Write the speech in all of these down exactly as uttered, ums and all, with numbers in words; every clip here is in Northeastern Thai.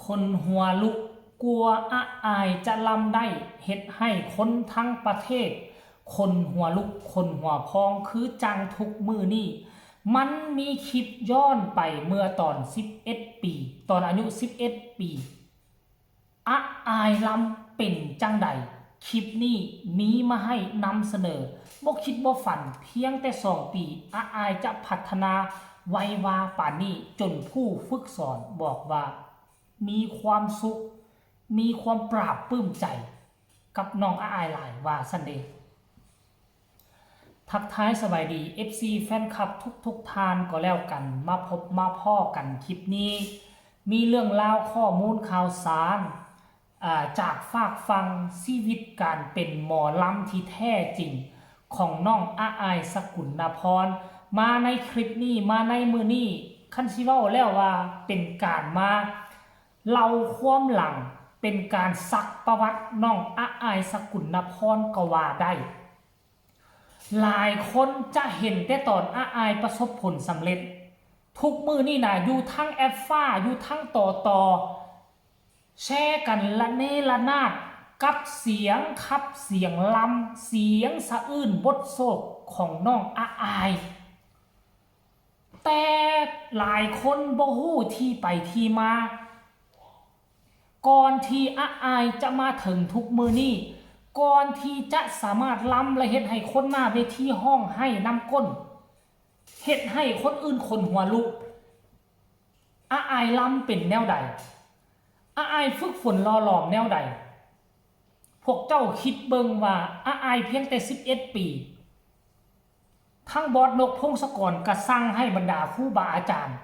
ขนหัวลุก กลัวอาอายจะลำได้ เฮ็ดให้คนทั้งประเทศ ขนหัวลุก ขนหัวพอง คือจั่งทุกมื้อนี้ มันมีคลิปย้อนไปเมื่อตอนสิบเอ็ดปี ตอนอายุสิบเอ็ดปี อาอายลำเป็นจั่งใด คลิปนี้มีมาให้นำเสนอ บ่คิดบ่ฝัน เพียงแต่สองปี อาอายจะพัฒนาไววาปานนี้ จนผู้ฝึกสอนบอกว่า มีความสุข มีความปลาบปลื้มใจ กับน้องอาอายหลาย ว่าซั่นเด้ ทักทายสบายดี เอฟซี แฟนคลับทุกๆท่านก็แล้วกัน มาพบมาพ้อกันคลิปนี้ มีเรื่องราวข้อมูลข่าวสาร อ่า จากฝากฝั่งชีวิตการเป็นหมอลำที่แท้จริง ของน้องอาอาย สกุลนพร มาในคลิปนี้ มาในมื้อนี้ คันสิเว้าแล้วว่าเป็นการมาเล่าความหลัง เป็นการซักประวัติน้องอาอาย สกุลนพร ก็ว่าได้ หลายคนจะเห็นแต่ตอนอาอายประสบผลสำเร็จ ทุกมื้อนี้นะ อยู่ทั้งแอปฟ้า อยู่ทั้งต่อต่อ แชร์กันระเนระนาดกับเสียงขับเสียงลำ เสียงสะอื้นบทโศกของน้องอาอาย แต่หลายคนบ่ฮู้ที่ไปที่มา ก่อนที่อาอายจะมาถึงทุกมื้อนี้ ก่อนที่จะสามารถลำและเฮ็ดให้คนหน้าเวทีฮ้องไห้นำก้น เฮ็ดให้คนอื่นขนหัวลุก อาอายลำเป็นแนวใด อาอายฝึกฝนหล่อหลอมแนวใด พวกเจ้าคิดเบิ่งว่าอาอายเพียงแต่สิบเอ็ดปี ทั้งบอสนก พงศกร ก็สั่งให้บรรดาครูบาอาจารย์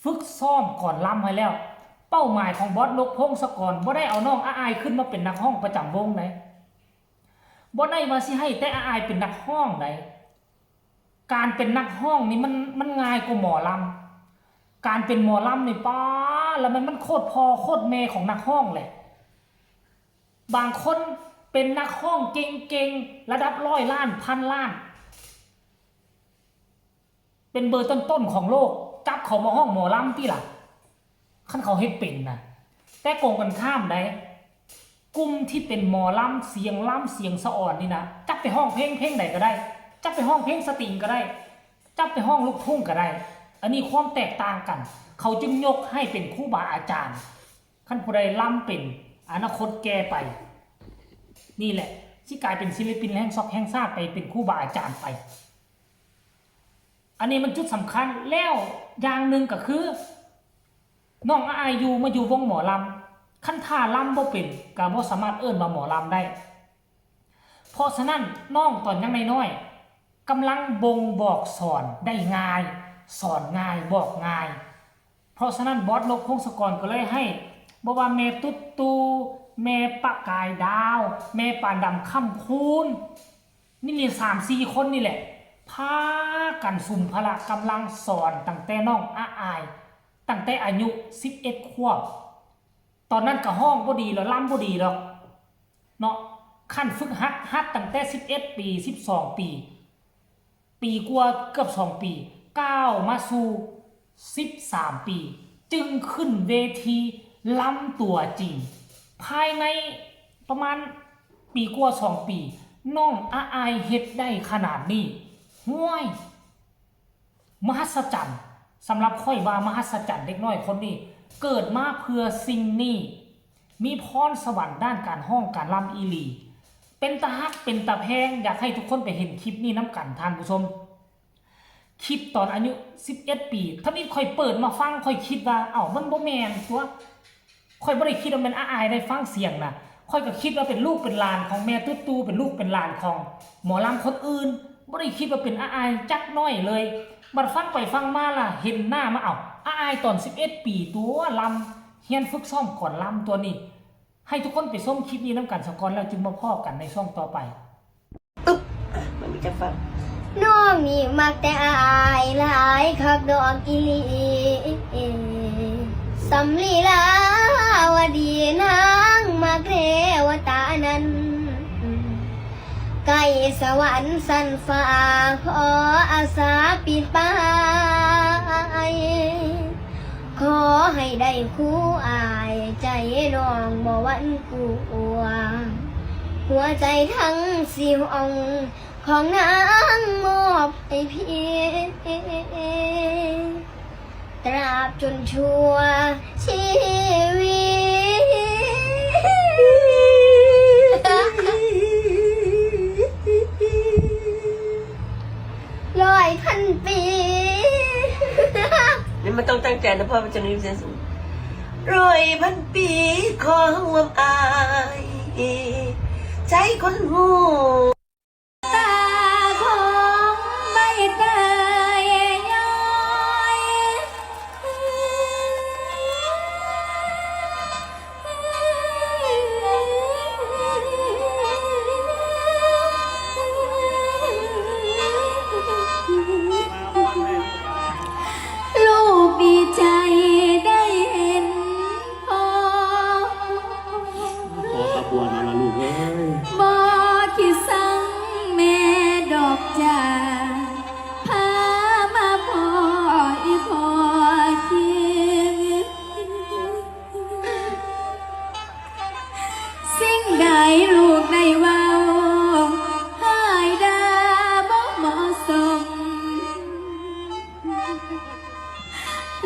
ฝึกซ้อมก่อนลำให้แล้ว เป้าหมายของบอสนก พงศกร บ่ได้เอาน้องอาอายขึ้นมาเป็นนักฮ้องประจำวงใด บ่ได้ว่าสิให้แต่อาอายเป็นนักฮ้องใด การเป็นนักฮ้องนี่มัน มันง่ายกว่าหมอลำ การเป็นหมอลำนี่ป๊าด แล้วมัน มันโคตรพ่อโคตรแม่ของนักฮ้องแหละ บางคนเป็นนักฮ้องเก่งๆ ระดับร้อยล้าน พันล้าน เป็นเบอร์ต้นๆของโลก จับเขามาฮ้องหมอลำติล่ะ คันเขาเฮ็ดเป็นนะ แต่กงกันข้ามใด กลุ่มที่เป็นหมอลำเสียงลำเสียงสะอ่อนนี่นะ จับไปฮ้องเพลงเพลงใดก็ได้ จับไปฮ้องเพลงสตริงก็ได้ จับไปฮ้องลูกทุ่งก็ได้ อันนี้ความแตกต่างกัน เขาจึงยกให้เป็นครูบาอาจารย์ คันผู้ใดลำเป็น อนาคตแก่ไป นี่แหละ สิกลายเป็นศิลปินแห่งซอกแห่งซาดไป เป็นครูบาอาจารย์ไป อันนี้มันจุดสำคัญ แล้วอย่างหนึ่งก็คือ น้องอาอายอยู่มาอยู่วงหมอลำ คันถ้าลำบ่เป็น ก็บ่สามารถเอิ้นว่าหมอลำได้ เพราะฉะนั้นน้องตอนยังน้อยๆ กำลังบ่งบอกสอนได้ง่าย สอนง่าย บอกง่าย เพราะฉะนั้นบอสนก พงศกร ก็เลยให้ บ่ว่าแม่ตุ๊ดตู แม่ประกายดาว แม่ปานดำ คำคูณ นี่นี่สามสี่คนนี่แหละ พากันสุมพละกำลังสอนตั้งแต่น้องอาอาย ตั้งแต่อายุสิบเอ็ดขวบ ตอนนั้นก็ฮ้องบ่ดีแล้ว ลำบ่ดีดอก เนาะ คันฝึกหัด หัดตั้งแต่สิบเอ็ดปี สิบสองปี ปีกว่าเกือบสองปี ก้าวมาสู่สิบสามปี จึงขึ้นเวทีลำตัวจริง ภายในประมาณปีกว่าสองปี น้องอาอายเฮ็ดได้ขนาดนี้ ห้วย มหัศจรรย์ สำหรับข้อยว่ามหัศจรรย์ เด็กน้อยคนนี้ เกิดมาเพื่อสิ่งนี้ มีพรสวรรค์ด้านการฮ้องการลำอีหลี เป็นตาฮัก เป็นตาแพง อยากให้ทุกคนไปเห็นคลิปนี้นำกัน ท่านผู้ชม คลิปตอนอายุสิบเอ็ดปี ทำอิดข้อยเปิดมาฟัง ข้อยคิดว่า เอ้า มันบ่แม่นตัว ข้อยบ่ได้คิดว่าแม่นอาอายได้ฟังเสียงนะ ข้อยก็คิดว่าเป็นลูกเป็นหลานของแม่ตุ๊ดตู เป็นลูกเป็นหลานของหมอลำคนอื่น บ่ได้คิดว่าเป็นอาอายจักน้อยเลย บัดฟังไปฟังมาล่ะ เห็นหน้ามา เอ้า อาอายตอนสิบเอ็ดปีตัว ลำ เฮียนฝึกซ้อมก่อนลำตัวนี้ ให้ทุกคนไปชมคลิปนี้นำกันซะก่อน แล้วจึงมาพ้อกันในช่วงต่อไป อึ๊บอ่ะมันมีจะฟัง น้องนี่มักแต่อายหลายคักดอกอีหลีสำลีลาวดีนางมักเทวตานั้น ไก่สวรรค์สันฟ้าขออาสาปิดไป ขอ ให้ได้คู่อายใจน้องบ่หวั่นกลัว หัวใจทั้งสี่ห้องของนางมอบให้พี่ ตราบจนชั่วชีวิต ร้อยพันปี นี่มันต้องตั้งใจนะพ่อมันจะมีเสียงสูงร้อยพันปีขอห่วมอายใจคนหู ตาของใบเตยย้อย ลูกดีใจได้เห็นพ่อ ขอตะบวนเอาละลูกเอ้ย บ่คิดสั่งแม่ดอกจ้า พามาพ่ออีพ่อคิง สิ่งใดลูกได้เว้า หายด่าบ่เหมาะสม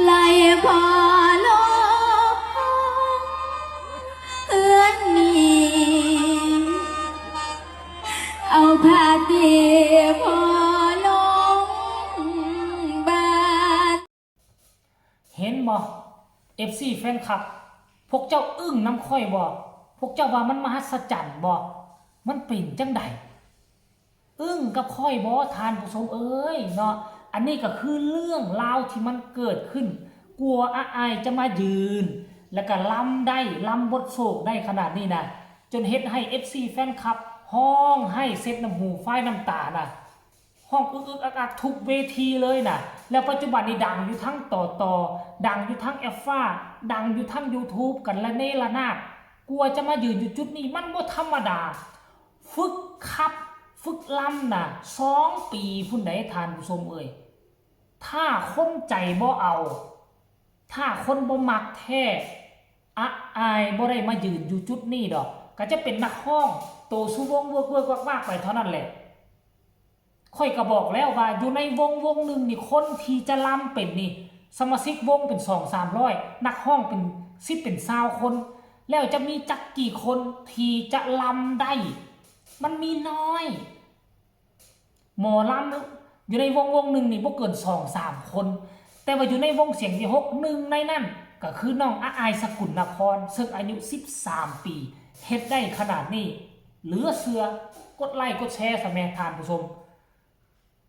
ไล่พ่อลงเฮือนนี้ เอาผ้าเตียพ่อลงบ้าน เห็นบ่ เอฟซี แฟนคลับ พวกเจ้าอึ้งนำข้อยบ่ พวกเจ้าว่ามันมหัศจรรย์บ่ มันเป็นจั่งใด อึ้งกับข้อยบ่ ท่านผู้ชมเอ้ยเนาะ อันนี้ก็คือเรื่องราวที่มันเกิดขึ้น กลัวอาอายจะมายืน แล้วก็ลำได้ ลำบทโศกได้ขนาดนี้นะ จนเฮ็ดให้ เอฟซี แฟนคลับ ฮ้องไห้เช็ดน้ำหูฟายน้ำตานะ ฮ้องอึกอึกอักอักทุกเวทีเลยนะ แล้วปัจจุบันนี้ดังอยู่ทั้งต่อต่อ ดังอยู่ทั้งแอฟฟ้า ดังอยู่ทั้ง YouTube กันระเนระนาด กลัวจะมายืนอยู่จุดนี้ มันบ่ธรรมดา ฝึกขับ ฝึกลำนะ สองปีพุ้นใด ท่านผู้ชมเอ้ย ถ้าคนใจบ่เอา ถ้าคนบ่มักแท้ อาอายบ่ได้มายืนอยู่จุดนี้ดอก ก็จะเป็นนักฮ้อง โตสุวงเวิกเวิกวักวักไปเท่านั้นแหละ ข้อยก็บอกแล้วว่าอยู่ในวงวงหนึ่งนี่ คนที่จะลำเป็นนี่ สมาชิกวงเป็นสองสามร้อย นักฮ้องเป็นสิบเป็นซาวคน แล้วจะมีจักกี่คนที่จะลำได้ มันมีน้อย หมอลำอยู่ในวงวงหนึ่งนี่บ่เกินสองสามคน แต่ว่าอยู่ในวงเสียงวิหค หนึ่งในนั้นก็คือน้องอาอาย สกุลนคร ซึ่งอายุสิบสามปี เฮ็ดได้ขนาดนี้ เหลือเชื่อ กดไลค์กดแชร์ซะแม่ท่านผู้ชม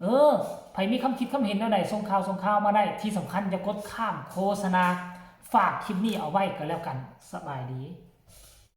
เออ ไผมีคำคิดคำเห็นแนวใด ส่งข่าวส่งข่าวมาได้ ที่สำคัญอย่ากดข้ามโฆษณา ฝากคลิปนี้เอาไว้ก็แล้วกัน สบายดี